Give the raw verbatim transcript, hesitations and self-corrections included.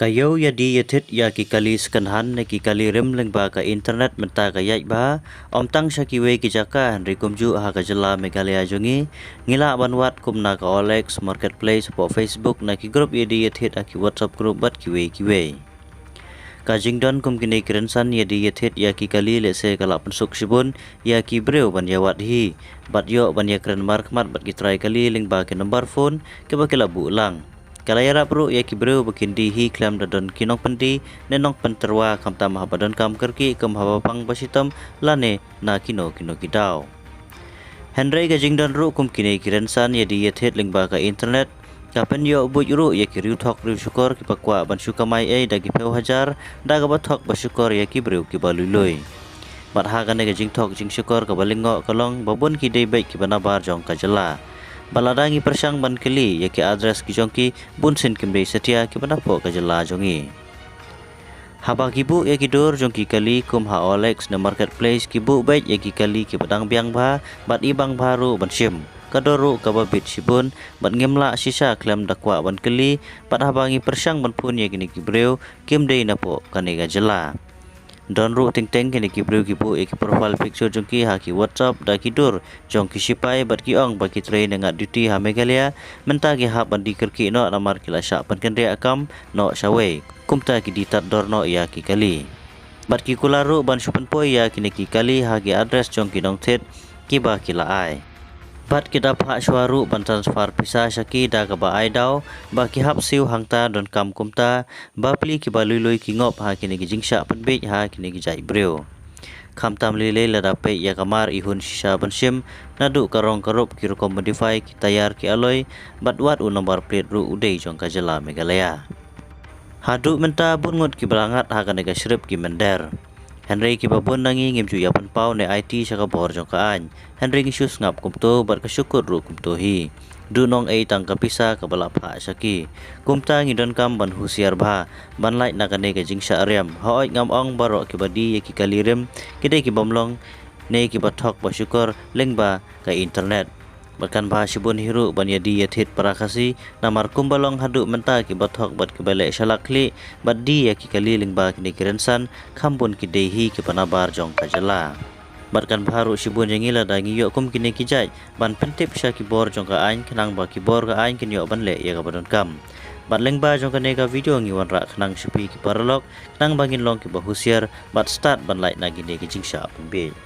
Ka ïew ïa die ïa thied ïa ki kali second hand ne ki kali rim lyngba ka internet mynta ka ïaid bha, ym tang sha kiwei ki jaka hynrei kumjuh ha ka jylla Meghalaya jong ngi, ngi lah ban wad kum na ka O L X marketplace, hapoh Facebook, na ki group ïa die ïa thied ha ki WhatsApp group bad kiwei kiwei. Ka jingdon kum kine ki rynsan ïa die ïa thied ïa ki kali lehse ka la pynsuk shibun ïa ki briew ban ïa wad hi, bad ïoh ban ïa kren markhmat bad ki trai kali lyngba ki number phone kiba ki la buh lang. Ka la ïarap ruh ïa ki briew ba kin die hi khlem da don ki nongpyndie ne nongpyntyrwa, khamtam haba donkam kyrkieh kum haba pang ba shitom lane na kino kino ki daw. Hynrei ka jingdon ruh kum kine ki rynsan ïa die ïa thied lyngba ka internet ka pynïoh buit ruh ïa ki riewthok riewshukor kiba kwah ban shu kamai ei da ki phew hajar da kaba thok ba shukor ïa ki briew kiba lui lui. Bad ha kane ka jingthok jingshukor kaba lyngngoh ka long ba bun ki dei beit kiba nabar jong ka jylla. Bad lada ngi pyrshang ban kylli ïa ki address ki jong ki, bunsien kim dei satia kiba napoh ka jylla jong ngi. Haba ki buh ïa ki dur jong ki kali kum ha O L X ne marketplace, ki buh beit ïa ki kali kiba dang biang bha bad i bang bha ruh ban shim. Ka dor ruh kaba bit shibun bad ngim lah shisha khlem da kwah ban kylli, bad haba ngi pyrshang ban phone ïa kine ki briew, kim dei napoh kane ka jylla. Don ruh teng teng kine ki briew ki buh ïa ki profile picture jong ki ha ki WhatsApp da ki dur jong ki sipai bad ki ong ba ki trei ne ngat duty ha Meghalaya, mynta ki hap ban die kyrkieh noh namar ki la shah pynkynriah kam noh shawei. Kumta ki die tad dor noh ïa ki kali. Bad ki kular ruh ban shu pynpoi ïa kine ki kali ha ki address jong ki nongthied kiba ki la ai. Bad ki da phah shuwa ruh ban transfer pisa sha ki da kaba ai daw ba ki hap siew hangta, donkam kumta ba pli kiba lui lui ki ngop ha kine ki jingshah pynbiej ha kine ki jait briew. Khamtam lei lei lada peit ïa ka mar i hun shisha ban shim, naduh ka rong ka rup, ki rukom modify, ki tyre, ki alloy, bad wat u number plate ruh u dei jong ka jylla Meghalaya. Haduh mynta bun ngut kiba la ngat ha kane ka shrip ki mynder. Hynrei kiba bun na ngi ngim ju ïa pynpaw ne aiti sha ka bor jong ka aiñ. Hynrei ngi shu sngap kumto bad ka shu kut ruh kumto hi. Duhnong ei tang ka pisa kaba la phah sha ki. Kumta ngi donkam ban husiar bha, ban lait na kane ka jingshah riam. Hooid, ngam ong baroh kiba die ïa ki kali rim ki dei ki bym long ne kiba thok ba shukor lyngba ka internet. Bad kan bha shibun hi ruh ban ïa die ïa thied para Khasi, namar kumba long haduh mynta kiba thok bad kiba leh shalak khlieh bad die ïa ki kali lyngba kine ki rynsan, kham bun ki dei hi kiba nabar jong ka jylla. Bad kan bha ruh shibun ïa ngi lada ngi ïoh kum kine ki jait ban pyntip sha ki bor jong ka aiñ, khnang ba ki bor ka aiñ kin ïoh ban leh ïa kaba donkam. Bad lyngba jong kane ka video ngi wanrah khnang sha phi ki paralok, khnang ba ngin long kiba husiar bad stad ban lait na kine ki jingshah pynbiej.